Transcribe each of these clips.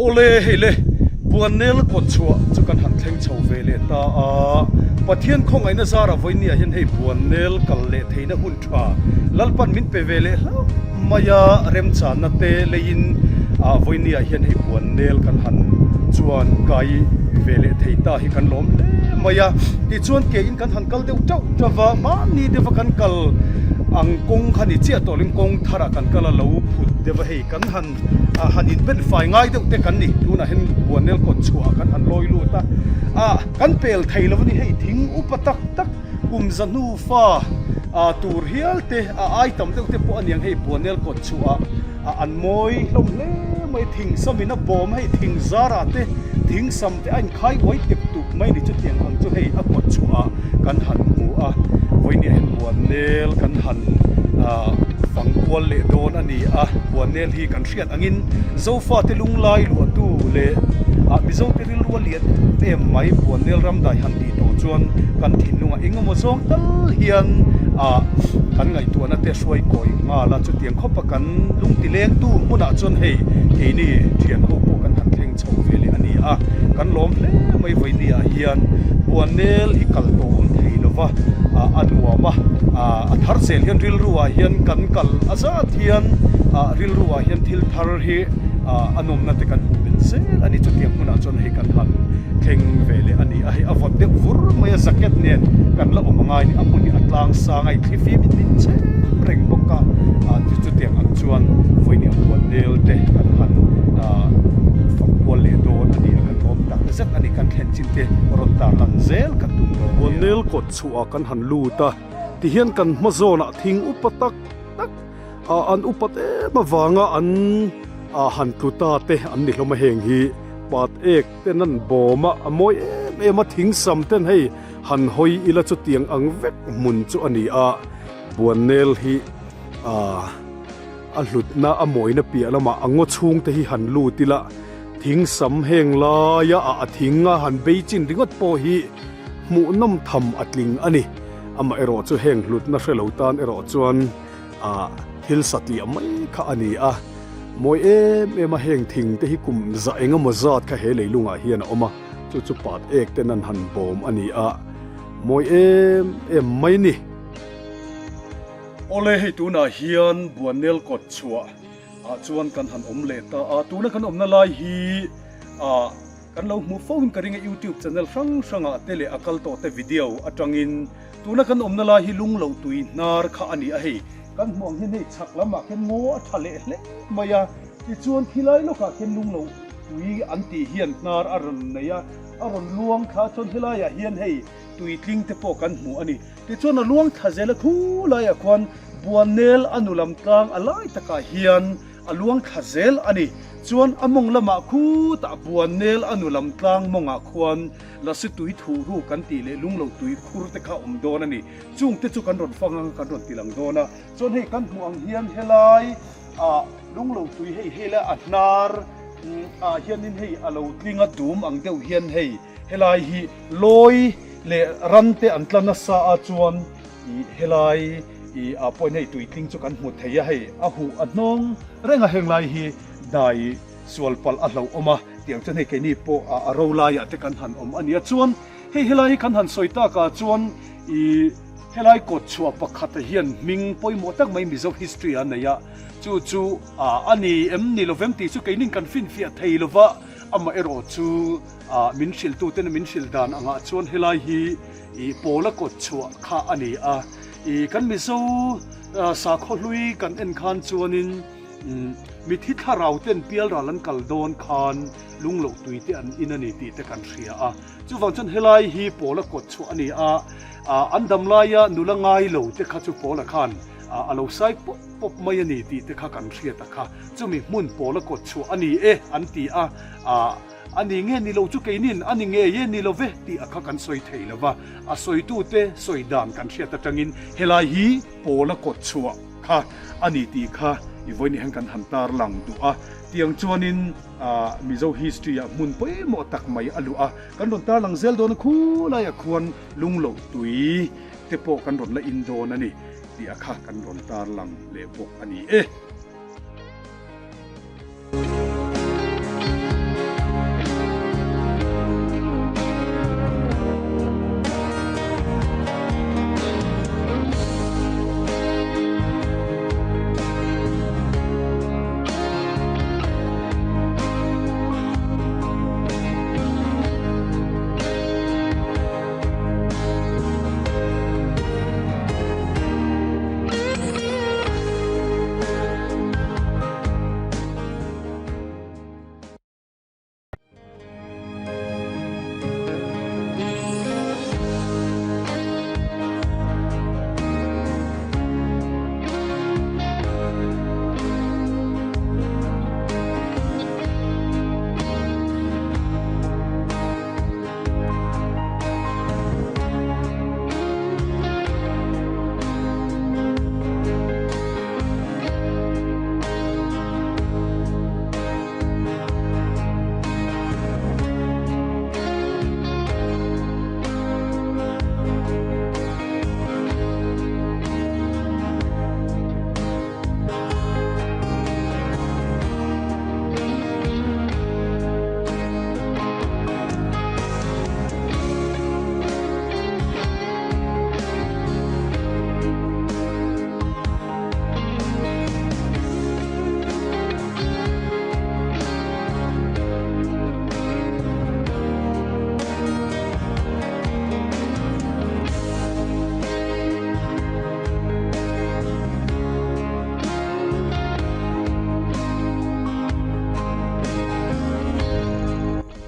Awle hei le, Buannel kawt chhuah chu kan han thleng chho ve leh ta a, Pathian khawngaihna zarah vawinia hian hei Buannel kal leh theihna hun tha Lalpan min pe ve leh hlauh mai a, remchanna te leiin vawinia hian hei Buannel kan han chuan kai ve leh thei ta hi kan lawm hle mai a. Tichuan ke in kan han kal deuh teuh teuh va, mahni deuha kan kal ang kawng kha ni chiah tawh lovin kawng tharah kan kal a lo phut deuh a, hei kan han han inben fai ngai deuh te kan ni. Tunah hian Buannel kawt chhuah kan han lawi lut a, ah kan pel thei lo a ni. Hei thing upa tak tak kum za hnu fa ah tur hial te a ai tam deuh te pawh a niang hei Buannel kawt chhuah ah an mawi hlawm hle mai. Thing sam in a bawm a, hei thing zarah te thing sam te a inkhai uai tep tuk mai a ni. Chutiang ang chu hei a kawt chhuah ah kan han hmu a, vawinia hian Buannel kan han ah fang kual leh dawn a ni a, Buannel hi kan hriat angin Zofate lunglai luahtu leh ah Mizote rilru a lian em em mai Buannel ramdai han tih tawh chuan kan thinlungah eng emaw zawng tal hian ah kan ngaihtuahna te hruai kawi nghal a, chutiang khawpa kan lungti lengtu hmunah chuan hei keini thian ho pawh kan han thleng chho ve leh a ni a, kan lawm hle mai vawinia hian Buannel hi kal tawh awm thei lova ah a nuam a, ah a thar zel hian rilru ah hian kan kal a zat hian ah rilru ah hian thil thar hi ah a nawmna te kan hmuh belh zel a ni. Chutiang hmunah chuan hei kan han thleng ve leh a ni a, hei a vawt deuh vur mai a, jacket nen kan la awm angai a ni, a hmun hi a tlang sang a, thli fim in min chhem reng bawk a, ah chutiang ang chuan vawiin a Buannel te kan han ah fak kual leh dawn a ni a, kan lawm tak zet a ni, kan thlen chin te rawn tar lan zel kan tum dawn nia. Buannel kawt chhuah kan han lut a, tihian kan hma zawnah thing upa tak tak ah an upat em avanga an ah han tlu ta te an ni hlawm a, heng hi pat ek ten an bawm a, a mawi em em a, thing sam ten hei han hawi ila chutiang ang vek hmun chu a ni a, Buannel hi ah a hlutna a mawina piah lamah a ngaw chhung te hi han lut ila thing sam heng laia ah a thing a han bei chin ringawt pawh hi hmuhnawm tham a tling a ni. Amaherawh chu heng hlutna hre lo tan erawh chuan ah thil satliah mai kha a ni a, mawi em em a heng thing te hi kum za eng emaw zat kha he leilungah hian a awm a, chu chu pat ek ten an han bawm a ni a, mawi em em mai ni. Awle hei tunah hian Buannel kawt chhuah ah chuan kan han awm leh ta a, tuna kan awmna lai hi ah Kan lo hmuh fo in ka ring a YouTube channel hrang hrang ah te leh a kal tawh te video atangin tuna kan awmna lai hi lung loh tui hnar kha a ni a hei kan hmuh ang hian hei chhak lam ah khian ngaw a tha leh hle mai a tichuan khilai lawk ah khian lung loh tui an tih hian hnar a rawn nei a a rawn luang thla chuan helai ah hian hei tui tling te pawh kan hmu a ni tichuan a luang thla zel a khulai ah khuan Buannel a nu lam tlang a lai takah hian A luang thla zel a ni. Chuan a mawng lamah khutah Buannel a nu lam tlang mawngah khuan Lasi tui thuh ru kan tih leh lunglo tui khur te kha awm dawn a ni. Chung te chu kan rawn fang anga kan rawn ti lang dawn a. Chuan hei kan hmuh ang hian helai ah lunglo tui hei helai a hnar ah hianin hei a lo tling a dum ang deuh hian hei helai hi lawi leh ran te an tla nasa a chuan ih helai Ih ah pawhin hei tuitling chu kan hmu thei a, hei a huh a hnawng reng a, heng lai hi dai sual palh a hlauh awm a, tiang chuan hei keini pawh a ro laiah te kan han awm a nia. Chuan hei helai hi kan han sawi takah chuan ih helai kawt chhuah pakhata hian hming pawimawh tak mai Mizo history a nei a, chu chu ah a ni em ni lovem tih chu keinin kan finfiah thei lova, amaherawh chu ah min hrilhtuten min hrilh dan angah chuan helai hi ih pawla kawt chhuah kha a ni a. I kan Mizo sakhaw hlui kan en khan chuanin mithi thlarau ten pialral an kal dawn khan lungloh tui te an in a ni tih te kan hria a. Chuvang chuan helai hi Pawla kawt chhuah a ni a, an dam laia nula ngai lo te kha chu Pawla khan a lo sai pawp pawp mai a ni tih te kha kan hriat a kha. Chumi hmun Pawla kawt chhuah a ni e an ti a. A ni nge ni lo chu keinin a ni ngei e ni lo ve tih a kha kan sawi thei lo va, a sawitute sawi dan kan hriat atangin helai hi Pawla kawt chhuah kha a ni tih kha i vawiin hian kan han tar lang duh a. Tiang chuanin Mizo history ah hmun pawimawh tak mai a luh a, kan rawn tar lang zel dawn a khulaiah khuan lungloh tui te pawh kan rawn la in dawn a ni tih a kha kan rawn tar lang leh bawk a ni e.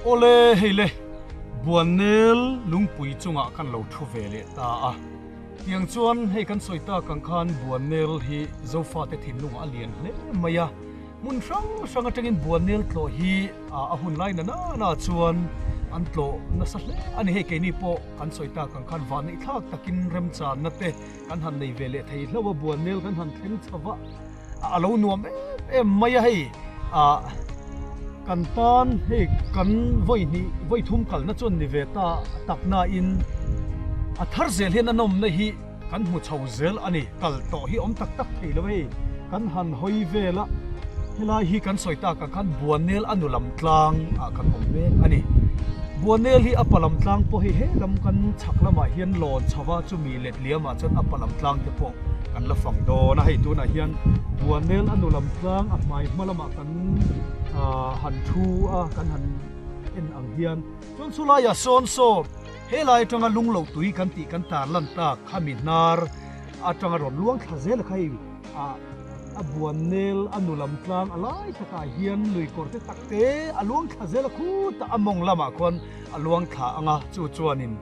Awle hei le, Buannel lungpui chungah kan lo thu ve leh ta a. Tiang chuan hei kan sawi tak ang khan Buannel hi Zofate thinlungah a lian hle mai a. Hmun hrang hrang atangin Buannel tlawh hi a hun lai na na chuan an tlawh nasa hle a ni. Hei keini pawh kan sawi tak ang khan vahneih thlak takin remchanna te kan han nei ve leh thei hlauh a, Buannel kan han thleng chho va, a lo nuam em em mai a hei ah kan tan hei kan vawi hnih vawi thum kalna chuan ni ve ta tak nain a thar zel hian a nawmna hi kan hmu chho zel a ni kal tawh hi awm tak tak thei lo hei kan han hawi vel a helai hi kan sawi tak ah khan Buanel a nu lam tlang ah kan awm mek a ni Buanel hi a pa lam tlang pawh hei he lam kan chhak lamah hian lawn chho va chumi letliam ah chuan a pa lam tlang te pawh Kan la fang dawn a, hei tunah hian Buanel a nu lam tlang a hmai hma lamah kan han thu a, kan han en ang hian chuan chu laiah sawn saw helai atanga lung lo tui kan tih kan tar lan tak khami hnar atanga rawn luang thla zel a kha hei a Buanel a nu lam tlang a lai takah hian lui kawr te tak te a luang thla zel a khutah a mawng lamah khuan a luang thla ang a, chu chuanin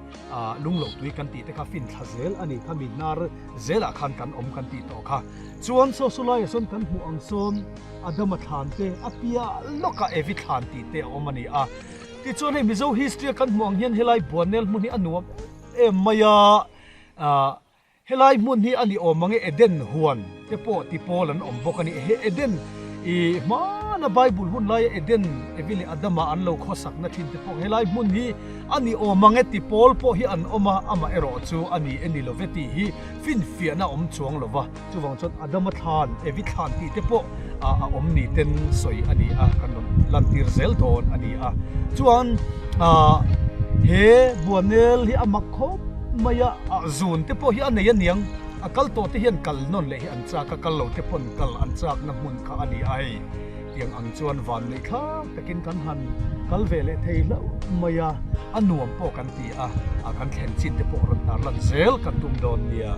lung lo tui kan tih te kha fin thla zel a ni khami hnar Zelah khan kan awm kan tih tawh kha. Chuan saw sulaiah sawn kan hmuh ang sawn Adama thlan te, a piah lawkah Evi thlan tih te a awm a ni a. Tichuan hei Mizo history a kan hmuh ang hian helai Buannel hmun hi a nuam em em mai a. Ahh helai hmun hi a ni awm ang e Eden huan te pawh ti pawl an awm bawk a ni. He Eden i hmana Bible hun laia Eden Evi leh Adama an lo khawsakna thin te pawh helai hmun hi A ni awm ang e ti pawl pawh hi an awm a, amah erawh chu a ni e ni lo ve tih hi finfiahna awm chuang lo va. Chuvang chuan Adama thlan, Evi thlan tih te pawh a awm ni ten sawi a ni a, kan rawn lantir zel dawn a ni a. Chuan he Buanel hi a mak khawp mai a, zun te pawh hi a nei a niang, a kal tawh te hian kal nawn leh hi an chak a, kal lo te pawn kal an chakna hmun kha a ni a hei. Tiang ang chuan van neih thlak takin kan han kal ve leh thei hlauh mai a, a nuam pawh kan ti a, kan thlen chin te pawh rawn tar lan zel kan tum dawn nia.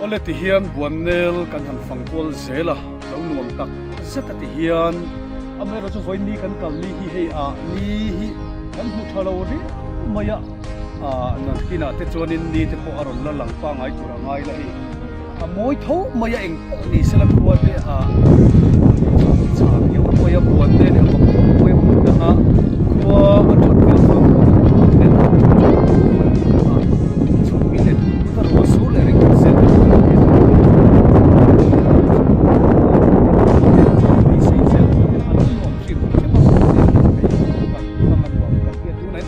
Awle tihian Buannel kan han fang kual zel a, lo nuam tak zet a tihian amaherawhchu vawiin ni kan kal ni hi hei ah ni hi kan hmu tha lo riau mai a, ah nakinah te chuanin ni te pawh a rawn la lang pangai tur a ngai la hei a mawi tho mai a eng pawh ni sela khua te ah chha riau mai a buan te leh a bang tho mai a hmun danga khua a that vel chuan chhuk i let ka ruah sur leh ring zel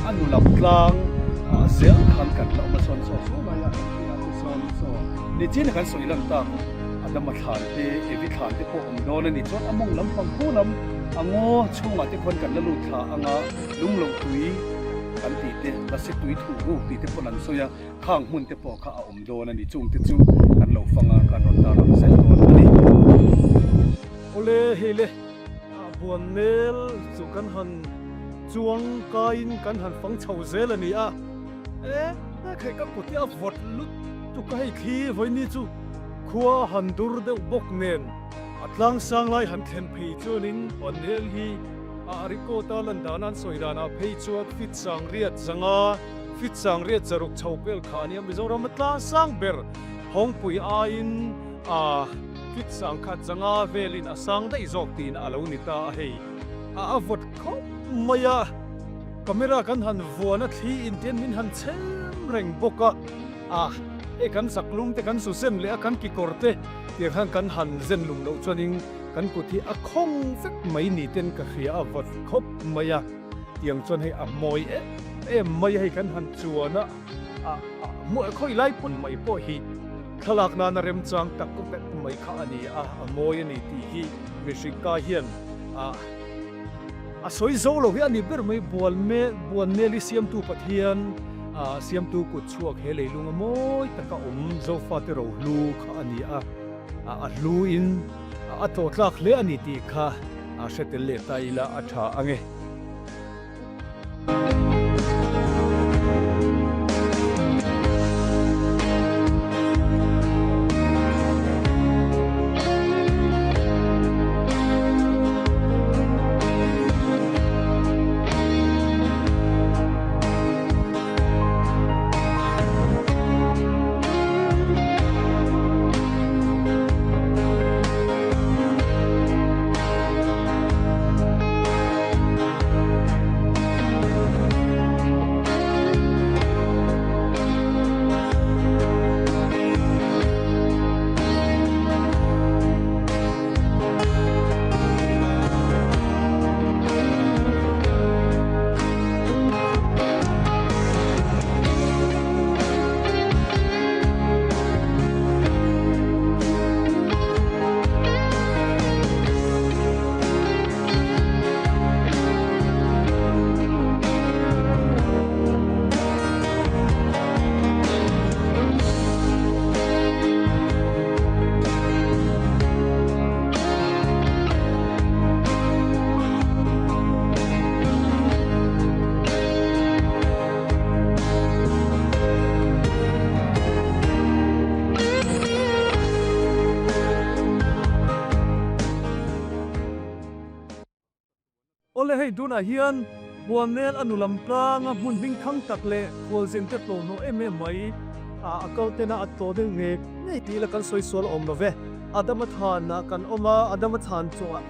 A nu lam tlang ah zel khan kan la awm a chuan chaw fo lai a engtiah te chuan chaw nichin a kan sawi lan tak Adama thlan te Evi thlan te pawh awm dawn a ni chuan a mawng lampang khu lam a ngaw chhungah te khuan kan la lut thla anga lung loh tui kan tih te lasi tui thuh ruk tih te pawn an sawi a khang hmun te pawh kha a awm dawn a ni chung te chu kan lo fang a kan rawn tar ang zel dawn a ni. Awle hei le Buannel chu kan han chuang kaiin kan han fang chho zel a ni a, e hei ka kut hi a vawt lutuk a hei thli vawiini chu khua han dur deuh bawk nen a tlang sang lai han thlen phei chuanin Buannel hi a record a lan dan an sawi danah phei chuan fit sang riat zanga fit sang riat zaruk chho pel kha a nia Mizoram a tlang sang ber Hawngpui aiin. A fit sangkhat zanga velin a sang daih zawk tiin a lo ni ta a hei. A a vawt khawp mai a, camera kan han vuan a thli in tian min han chhem reng bawk a. A hei kan saklum te kan su zen leh a kan kekawr te tiang khan kan han zen lum loh chuanin kan kut hi a khawng vek mai ni ten ka hria a vawt khawp mai a. Tiang chuan hei a mawi em em mai a hei kan han chuan a. A khawi lai pawn mai pawh hi thlalak nana remchang tak vek mai kha a ni a, a mawi a ni tih hi mihring ka hian a sawi zo lo hi a ni ber mai. Buanmel hi siamtu Pathian siamtu kut chhuak he leilunga mawi taka awm Zofate rohlu kha a ni a, a hluin a tawhtlak hle a ni tih kha hre tel leh ta ila a tha ang e. Awle hei tunah hian Buanel a nu lam tlanga hmun hming thang tak leh khualzin te tlawh hnawh em em mai a a kal tena a tlawh deuh ngei ngei tih ila kan sawi sual awm lo ve. Adama thanah kan awm a, Adama than chungah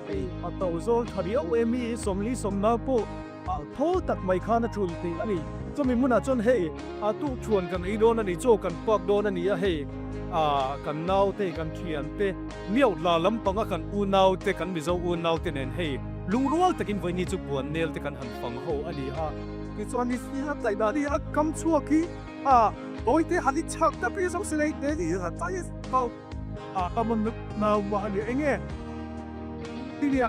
hei a to zawl tha riau em i 40 sawmna pawh A thawl tak mai khan a tul tih a ni. Chumi hmunah chuan hei a tuhthuan kan ei dawn a ni, chaw kan pak dawn a ni a, hei a kan naute, kan thiante, Miautla lampanga kan unaute, kan Mizo unaute nen hei lungrual takin vawiini chu buannel te kan han fang ho a ni a. Tichuan i hria tlaih dan hi a kam chhuak hi a tawite han i chhak ta pi zawk si lei te ni a tlai a. A ka man nau mah a ni eng e? Ti nia.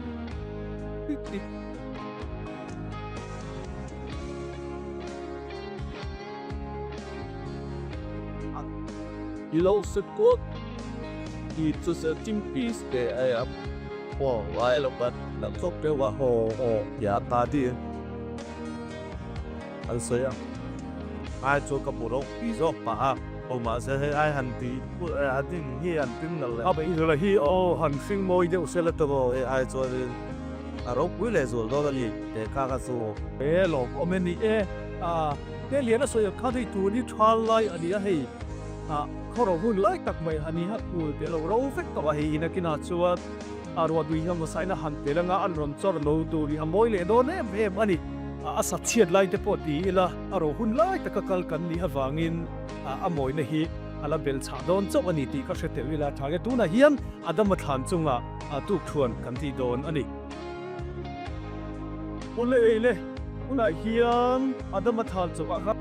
A beihzula hi aw han hring mawi deuh se la tawh. A ropui leh zual dawn a ni teh kha ka chu. E lawm awm e ni e. A te lian a sawi ang khan hei tun hi tha lai a ni a hei a khaw ro hun lai tak mai a ni a kul te lo ro vek tawh a hei in a kinah chuan a ruah tui hian masaina han tel anga an rawn chawr lo tur hi a mawi leh dawn em em a ni. A sa chhiat lai te pawh ti ila a ro hun lai taka kal kan nih avangin a mawina hi a la bel chhah dawn chauh a ni tih ka hre tel ila tha nge tunah hian Adama thlan chungah A tuk thuan kan tih dawn a ni. Awle ei le, hunah hian Adama thal chawp ah khan.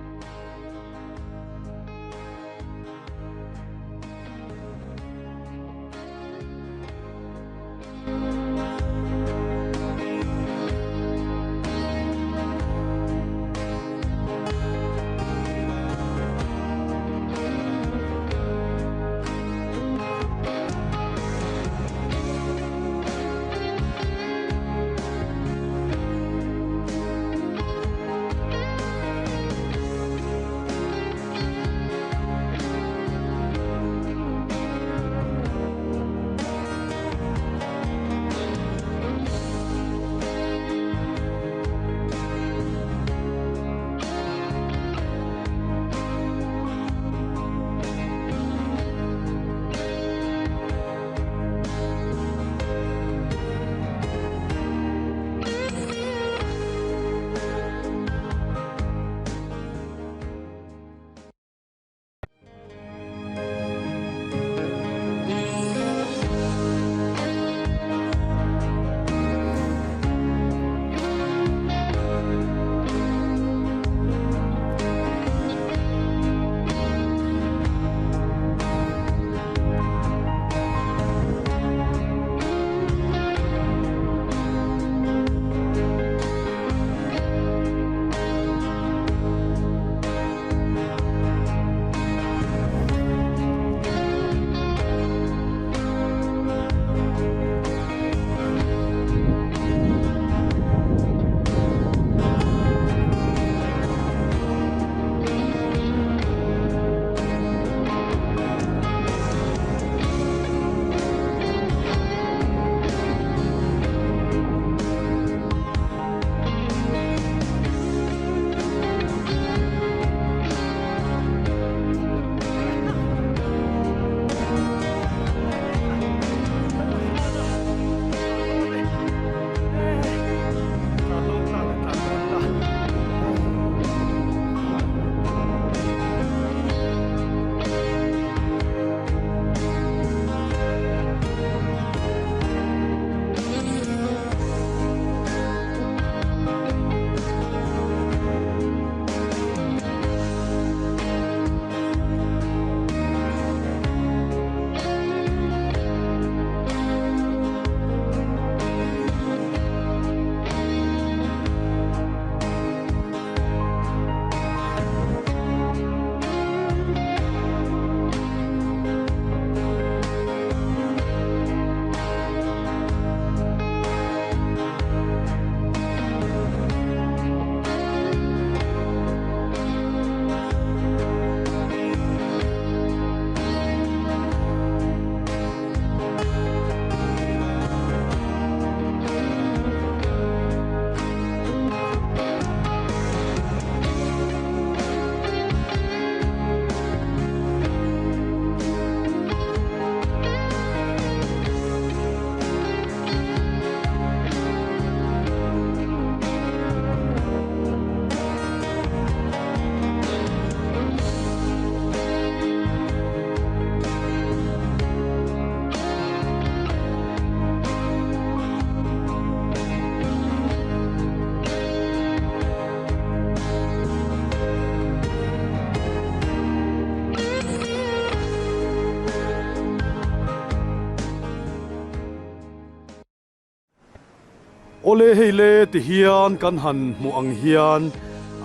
Awle hei le ti hian kan han hmuh ang hian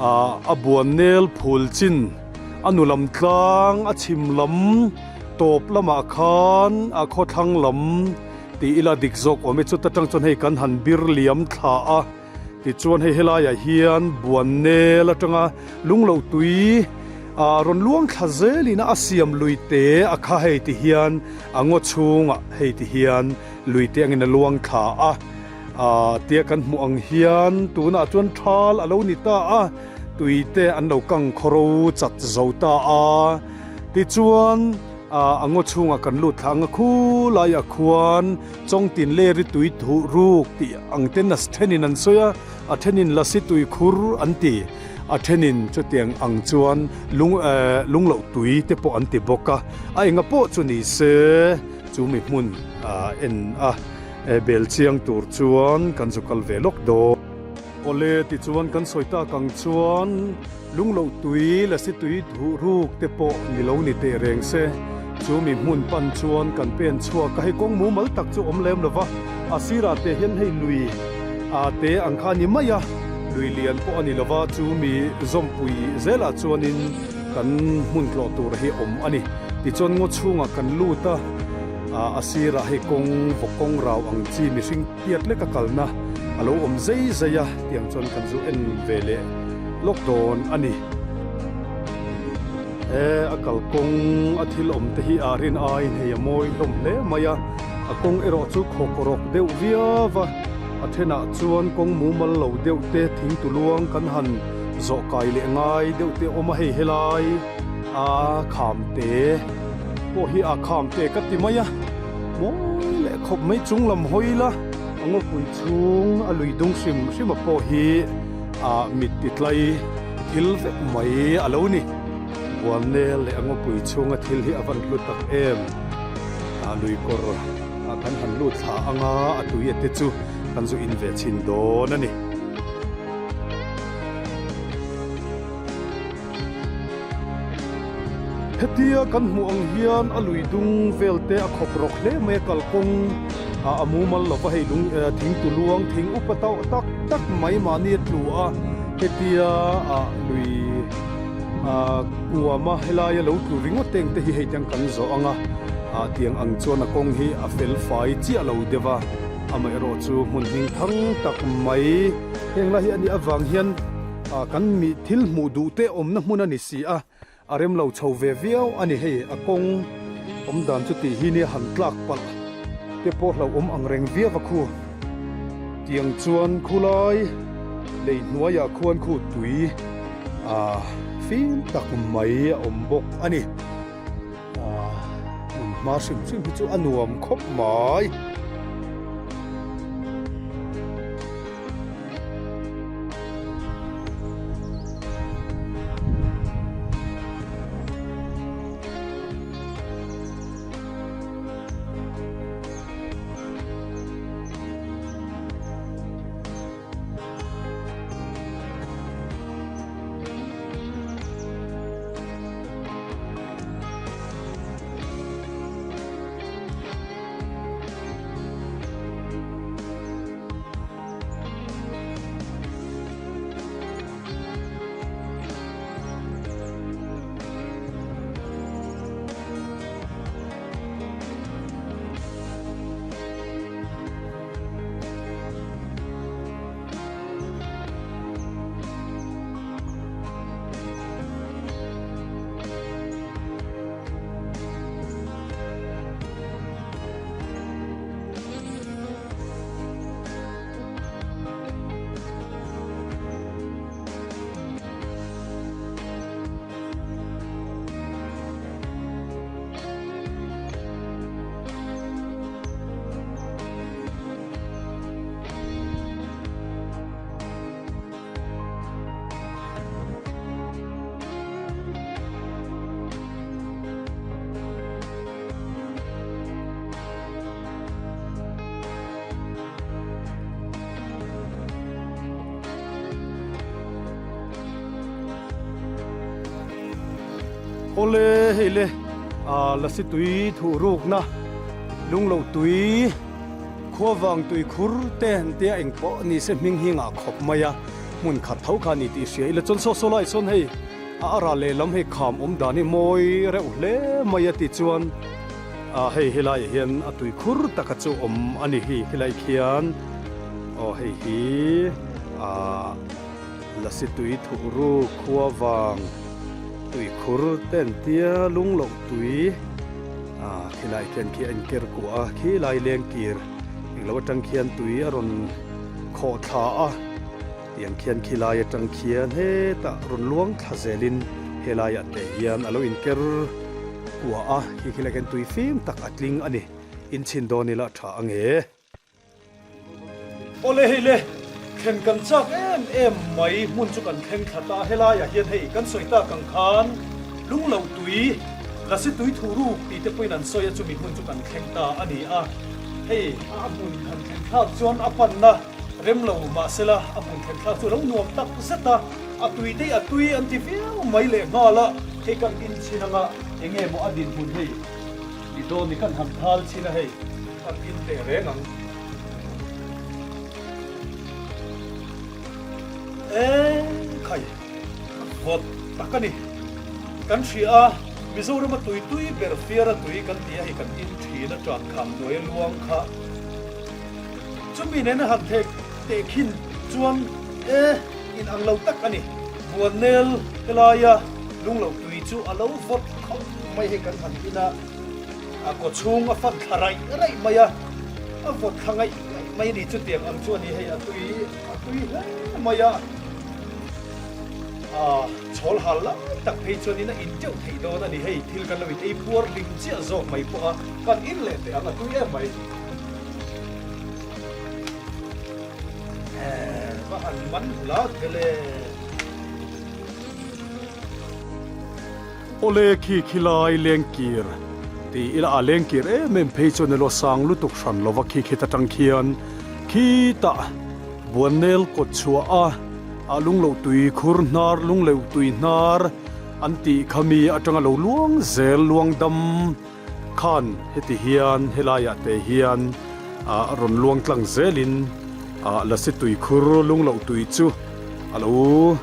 ah a buan nel phul chin a nu lam tlang a chhim lam tawp lamah khan a khawthlang lam tih ila dik zawk awm e chuta tang chuan hei kan han bir liam thla a tichuan hei helaiah hian buan nel atanga lungloh tui ah rawn luang thla zelin a siam lui te a kha hei ti hian a ngaw chhungah hei ti hian lui te angin a luang thla a ah tia kan hmuh ang hian tunah chuan thal a lo ni ta a tui te an lo kang khawro chat zo ta a tichuan ah a ngaw chhungah kan lut thla ang a khulaiah khuan chawngtin leri tui thuh ruk tih ang ten a thenin an sawi a a thenin lasi tui khur an ti a thenin chutiang ang chuan lung eh lungloh tui te pawh an ti bawk a a enga pawh chu ni se. Chu mi hmun ah en a bel chiang tur chuan kan zu kal ve lawk dawn. Awle tichuan kan sawi tak ang chuan lungloh tui lasi tui duh ruk te pawh ni lo ni teh reng se. Chu mi hmun pan chuan kan pen chhuak a, hei kawng mumal tak chu awm lem lova, a sirah te hian hei lui ah te ang kha a ni mai a, lui lian pawh a ni lova, chu mi zawmpui zelah chuanin kan hmun tlawh tur hi awm a ni. Tichuan ngaw chhungah kan lut a, a sirah hei kawng vawk kawng rau ang chi mihring tiat leka kalna a lo awm zei zei a, tiang chuan kan zu en ve leh lawk dawn a ni. He a kalkawng a thil awm te hi a rin aiin hei a mawi hlawm hle mai a, a kawng erawh chu khawkrawk deuh viau a, a thenah chuan kawng mumal lo deuh te thing tuluang kan han zawh kai leh ngai deuh te awm a hei helai. A kham te pawh hi a kham te ka ti mai a, mawi leh khawp mai chung lam hawi la, a ngawpui chhung a lui dung hrim hrim a pawh hi a mit ti tlai thil vek mai a lo ni. Buannel leh a ngawpui chhunga thil hi a van hlu tak em, a lui kawr ah kan han lut thla anga a tui a te chu kan zu in ve chhin dawn a ni. Hetia kan hmuh ang hian a lui dung vel te a khawp rawk hle mai a kalkawng ah a mumal lova hei lung thing tu luang thing upa tauh tak tak mai mahni a tlu a hetia ah lui ah kuam a helai a lo tlu ringawt te engte hi hei tiang kan zawh ang a ah tiang ang chuan a kawng hi a fel fai chiah lo deuh a amaherawh chu hmun hming thang tak mai heng lai hi a nih avang hian. Ah kan mi thil hmuh duh te awmna hmun a ni si a, a rem lo chho ve viau a ni hei a kawng awm dan chu tih hi nia han tlak palh te pawh hlauhawm ang reng viau a khu. Tiang chuan khulai lei hnuaiah khuan khu tui ah fim tak mai a awm bawk a ni. Ah hmun hma hrim hrim hi chu a nuam khawp mai. Awle hei le ah lasi tui thuh rukna lungloh tui. Khuavang tuikhur te an tia eng pawh ni se hming hi ngah khawp mai a, hmun khat tho kha a ni tih hria ila chuan saw saw lai sawn hei a a ral lehlam hei kham awm dan hi mawi reuh hle mai a ti chuan ah hei helaiah hian a tuikhur taka chu awm a ni hi khilai khian aw hei hi ah lasi tui thuh ruk khuavang tuikhur te an tia lung loh tui. Ah khilai khian khi a inker kuah a, khilai leng kir englo atang khian tui a rawn khawh thla a, tiang khian khilai atang khian hetah rawn luang thla zelin helaiah te hian a lo inker kuah a, khi khilai khian tui fim tak a tling a ni, inchhin dawn ila a tha ange. Awle hei le, thlen kan chak em em mai hmun chu kan thleng thla ta a, helaiah hian hei kan sawi tak ang khan lunglo tui, lasi tui thu ruk tih te pawhin an sawi a chumi hmun chu kan thleng ta a ni a, hei a hmun han thlen thlak chuan a panna rem lo mahsela a hmun thlen thlak chu a lo nuam tak zet a, a tui te hi a tui an ti viau mai lehnghal a, hei kan inchhin anga enge maw a dinhmun hei. Ni dawn ni kan han thal chin a hei kan in teh reng ang. Eng khai vawt tak a ni. Kan hria a, Mizorama tui tui ber fiara tui kan ti a hei kan in thin a tan kham hnuai a luang kha. Chumi nena han thek teh khin chuan e in ang lo tak a ni. Buannel helaia lunglo tui chu a lo vawt khawp mai hei kan han in a, a kaw chhung a fan thla raih raih mai a, a vawt thla ngaih ngaih mai a ni. Chutiang ang chu a ni hei a tui a tui hle mai a, a chhawl hal lai tak phei chuanin a in teuh theih dawn a ni. Hei thil kan lo in ei puar hlim chiah zawk mai pawh a, kan in leh teh ang a tui em mai. Va han man hlak vele. Awle khi khilai lengkir ti ila a lengkir em em phei chuan elo sang lutuk hran lova khi khit atang khian khitah buannel kawt chhuah a a lunglo tui khur hnar lungleu tui hnar an tih kha mi atanga lo luang zel luang dam Khan heti hian helaiah te hian ah rawn luang tlang zelin ah lasi tuikhur lungloh tui chu a lo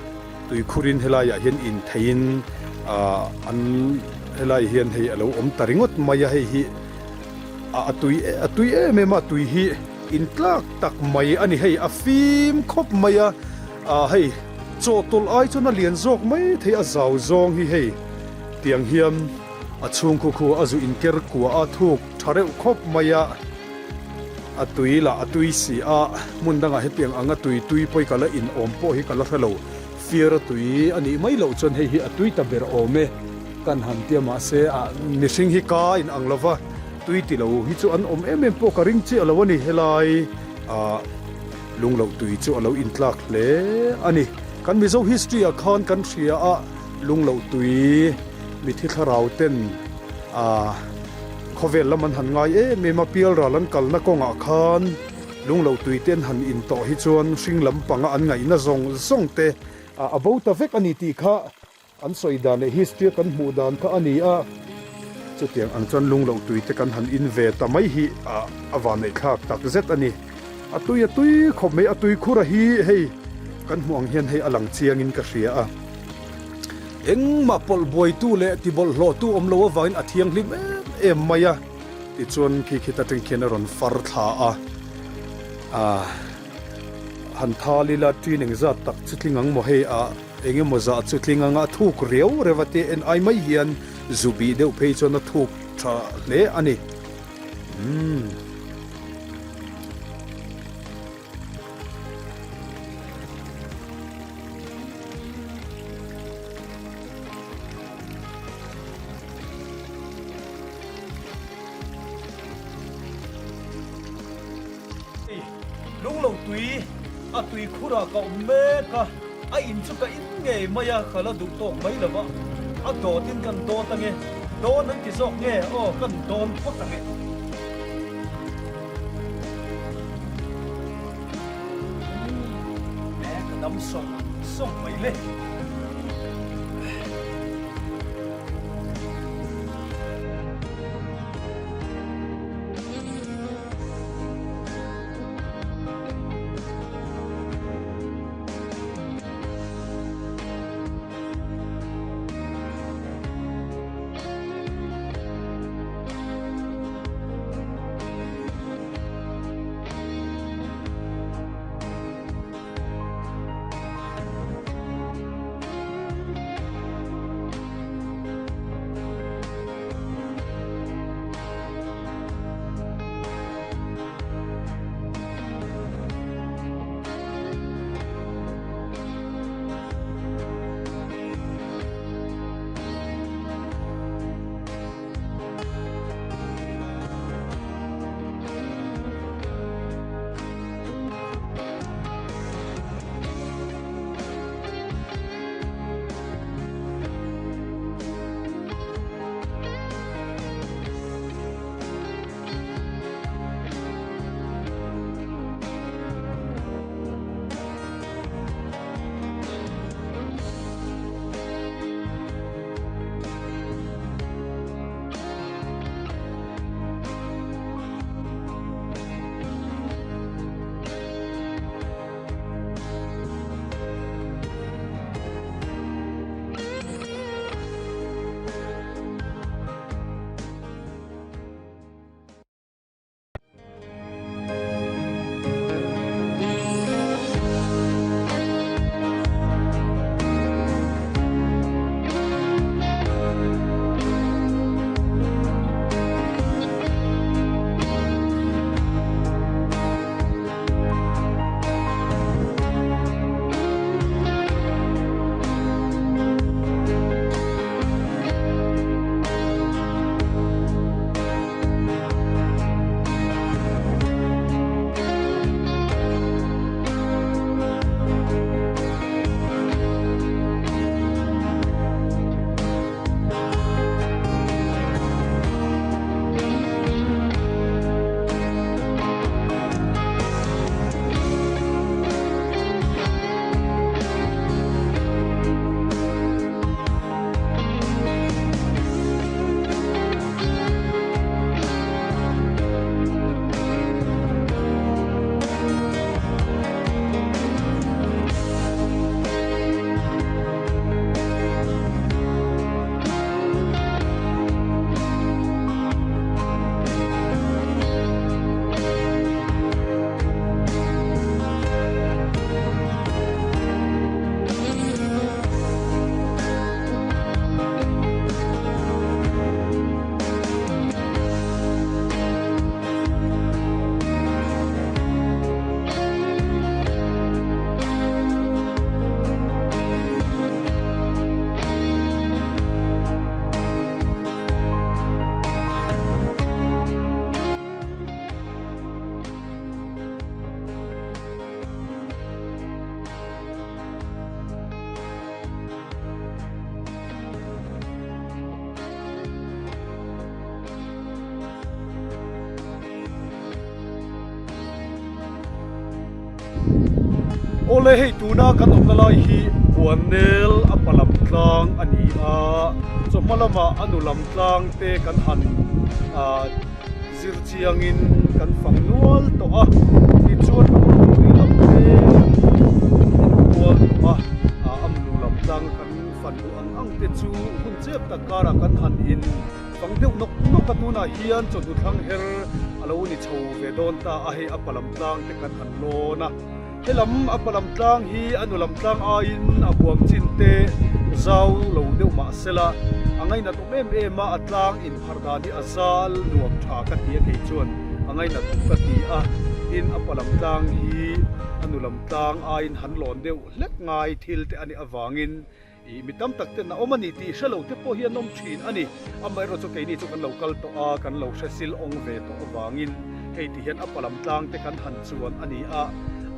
tuikhurin helaiah hian intheiin ah an helai hian hei a lo awm ta ringawt mai a hei hi ah a tui a tui em em a tui hi intlak tak mai a ni hei a fim khawp mai a ah hei chawhtawlh ai chuan a lian zawk mai thei a zau zawng hi hei tiang hian. A chhung khu khu a zu inker kua a thuk tha reuh khawp mai a, a tui lah a tui si a, hmun dangah hetiang anga tui tui pawi ka la in awm pawh hi ka la hre lo, fiara tui a nih mai loh chuan hei hi a tui ta ber awm e kan han tia mahse ah mihring hi ka in ang lova tui ti lo hi chu an awm em em pawh ka ring chiah lo a ni helai ah lungloh tui chu a lo intlak hle a ni kan Mizo history ah khan kan hria a. Lungloh tui mithi thlarau ten ah khawvel lam an han ngai em em a, pialral an kalna kawngah khan lungloh tui te an han in tawh hi chuan hring lampanga an ngaihna zawng zawng te a bo ta vek a ni tih kha an sawi dan leh history a kan hmuh dan kha a ni a. Chutiang ang chuan lungloh tui te kan han in ve ta mai hi a vanneih thlak tak zet a ni. A tui a tui khawp mai, a tui khura hi hei kan hmuh ang hian hei a lang chiangin ka hria a. Engmah pawlh buaitu leh ti bawlhhlawhtu awm lo avangin a thianghlim em em mai a, tichuan khi khita tang khian a rawn far thla a, ah han thal ila ṭin engzat tak chu tling ang maw hei ah eng emaw zah chu tling anga a thuk riau reuh a tia en ai mai hian zu bih deuh phei chuan a thuk tha hle a ni. Umm. Lunglo tui a tui khurah ka awm mek a, a in chu ka in ngei mai a, ka la duh tawk mai lo va, a dawtin kan dawt ange, dawn an ti zawk nge aw kan dawn phawt ange. Umm ka dam sawng sawng mai le. Awle hei tuna kan awmna lai hi Buannel a pa lam tlang a ni a, chawhma lamah a nu lam tlang te kan han ah zir chiangin kan fang nual tawh a, tichuan a mutpui lam te kan en kual tawh a, ah a nu lam tlang kan fan duh ang ang te chu hun chep tak karah kan han in fang deuh nawk nawk a, tunah hian chawhnu thlang her a lo ni chho ve dawn ta a, hei a pa lam tlang te kan han lawn a. Helam a palam tlang hi a nulam tlang aiin a huam chin te zau lo deuh mah sela, a ngainat awm em em a, a tlang inpharh dan hi a zal nuam tha ka ti a kei chuan a ngainat awm ka ti a, tin a palam tlang hi a nulam tlang aiin han lawn deuh hlek ngai thil te a nih avangin Ih, mi tam tak ten a awm a ni tih hre lo te pawh hi an awm thin a ni. Amaherawh chu keini chu kan lo kal tawh a, kan lo hre sil awng ve tawh avangin hei ti hian a palam tlang te kan han chuan a ni a.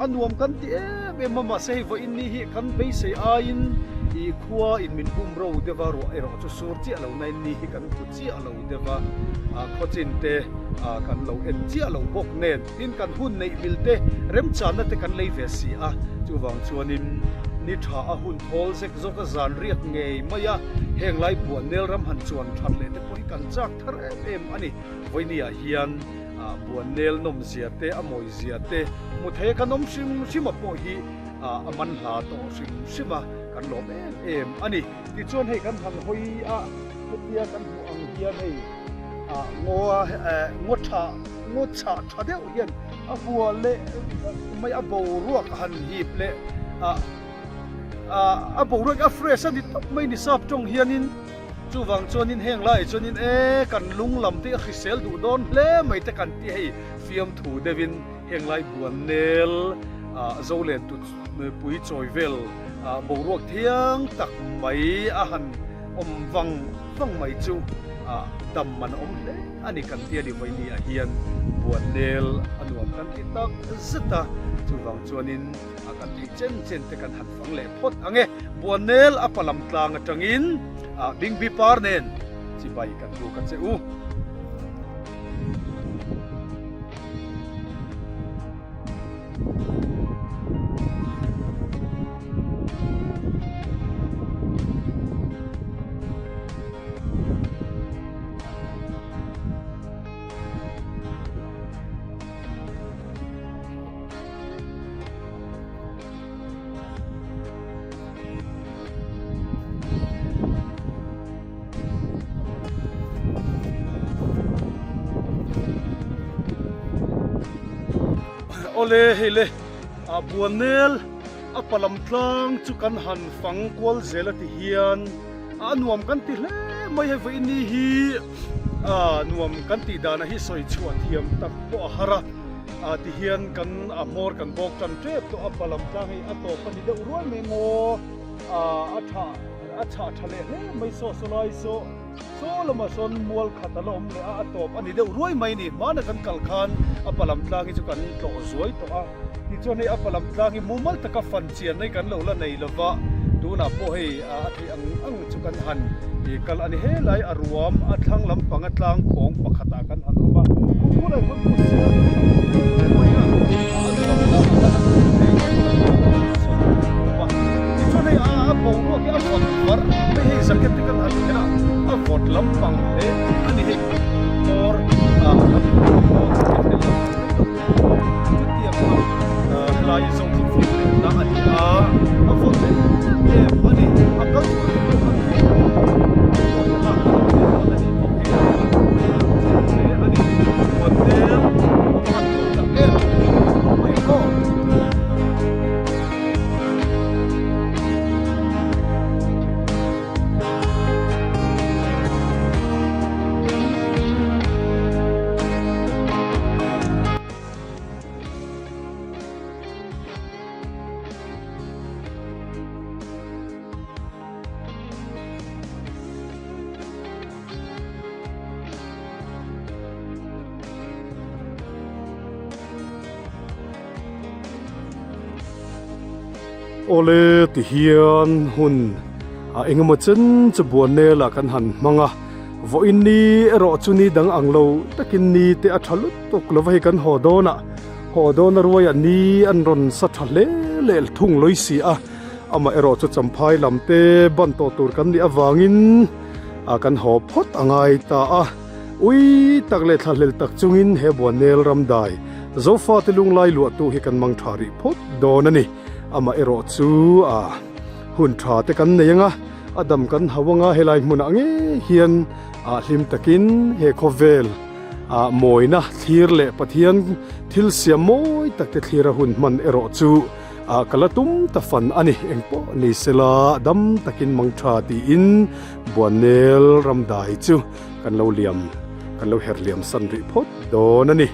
A nuam kan ti em em a, mahse hei vawiin ni hi kan beisei aiin ih khua in min bum ro deuh a, ruah erawh chu sur chiah lo nain ni hi kan hmu chiah lo deuh a, khawchin te kan lo en chiah lo bawk nen. Tin, kan hun neih mil te, remchanna te kan lei ve si a, chuvang chuanin ni tha a hun thawl zek zawk a zan riak ngei mai a, heng lai Buannel ram han chuan that leh te pawh hi kan chak thar em em a ni. Vawinia hian Buannel nawmzia te, a mawizia te hmu thei a kan awm hrim hrim a pawh hi a man hla tawh hrim hrim a, kan lawm em em a ni. Tichuan hei kan han hawi a, hetia kan hmuh ang hian hei ngaw ngaw tha ngaw chhah tha deuh hian a hua leh vek mai a boruak a han hip leh ah ah a boruak a fresh a ni tawp mai ni sap tawng hianin chuvang chuanin heng laiah chuanin e kan lung lam te a hrisel duh dawn hle mai te kan ti hei fiamthu deuhin heng lai buan nel ah zo len tu pui chawi vel ah boruak thiang tak mai a han awm vang vang mai chu ah dam man a awm hle a ni kan tia ni vawinia ah hian buan nel a nuam kan ti tak zet a chuvang chuanin a kan theih chen chen te kan han fang leh phawt ang e buan nel a palam tlang atangin ah bingbi par nen chibai kan buk a che u. Awle hei le ah Buannel a palam tlang chu kan han fang kual zel a ti hian a nuam kan ti hle mai hei vawiin ni hi ah nuam kan tih dana hi sawi chhuah thiam tak pawh a har a ah ti hian kan a hmawr kan bawk tan tep tawh a palam tlang hei a tawp a ni deuh rual mai maw ah a tha a chhah tha leh hle mai saw saw lai saw saw lamah sawn mual khat a la awm leh a a tawp a ni deuh ruai mai a ni hmana kan kal khan a palam tlang hi chu kan tlawh zuai tawh a tichuan hei a palam tlang hi mumal taka fan chian mai kan lo la nei lova tunah pawh hei a theih ang ang chu kan han ih kal a ni helai a ruam a thlang lampanga tlang pawng pakhatah kan han awm a khawkhawlai khawn pawh sial mai a a nuam tlang a kan tichuan hei a boruak hi a vawt var mai hei jacket te kan han khelh a a vawt lampang hle a ni hei kawr ah chutiang a helai zawng chu fim leh na a ni a a vawt em em a ni a kal tur te pawh khan Awle ti hian hun ah engemaw chen chu Buannel ah kan han hmang a, vawiin ni erawh chu ni dang ang lo takin ni te a tha lutuk lo va hei kan haw dawn ah haw dawn a ruaiah ni an rawn sa tha hle. leh thung lawi si a, amaherawh chu Champhai lam te ban tawh tur kan nih avangin ah kan haw phawt a ngai ta a. Ui tak leh thlahlel tak chungin he Buannel ramdai Zofate lunglai luahtu hi kan mang tha rih phawt dawn a ni. Amaherawh chu ah hun tha te kan nei anga a dam kan hau anga helai hmunah ngei hian ah hlim takin he khawvel ah mawina thlir leh Pathian thil siam mawi tak te thlir a hun hman erawh chu ah ka la tum ta fan a ni. Engpawh ni sela dam takin mang tha tiin Buannel ramdai chu kan lo liam kan lo her liam san rih phawt dawn a ni.